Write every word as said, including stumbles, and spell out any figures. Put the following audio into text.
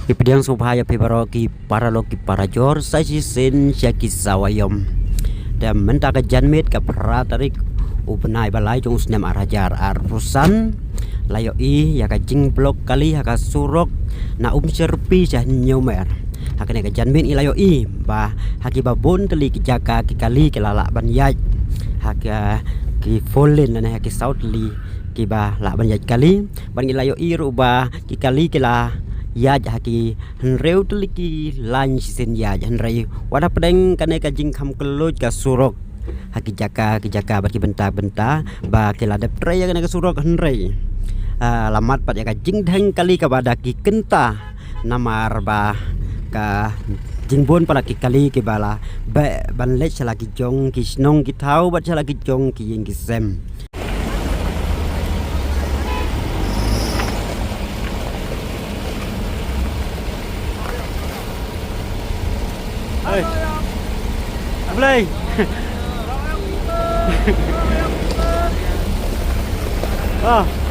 Ki pdiang sngewbha ïa phi baroh ki paralok ki parajor, sa shisien sha ki sawa ïom. Te mynta ka janmiet ka phra tarik u bnai ba lai jong u snem ar hajar arphew san. La ïohi ïa ka jingblok kali ha ka surok na Umsyrpi sha Hynñiewmer. Ha kane ka janmiet ngi la ïohi ba ha kiba bun tylli ki jaka ki kali ki la lah ban ïaid ha ka ki four lane lane ha ki saw tylli kiba lah ban ïaid kali. Bad ngi la ïohi ruh ba ki kali ki la ïaid ha ki hynriew tylli ki lain shisien ïaid, hynrei wat hapdeng kane ka jingkham kylluid ka surok ha ki jaka ki jaka bad ki bynta bynta ba ki la dep trei ïa kane ka surok, hynrei, ah, la mad pat ïa ka jingdheng kali kaba da ki kynta namar ba ka jingbun palat ki kali kiba la beh ban leit sha la ki jong ki shnong ki thaw bad sha la ki jong ki ïing ki sem. Hey. Blei. Ah.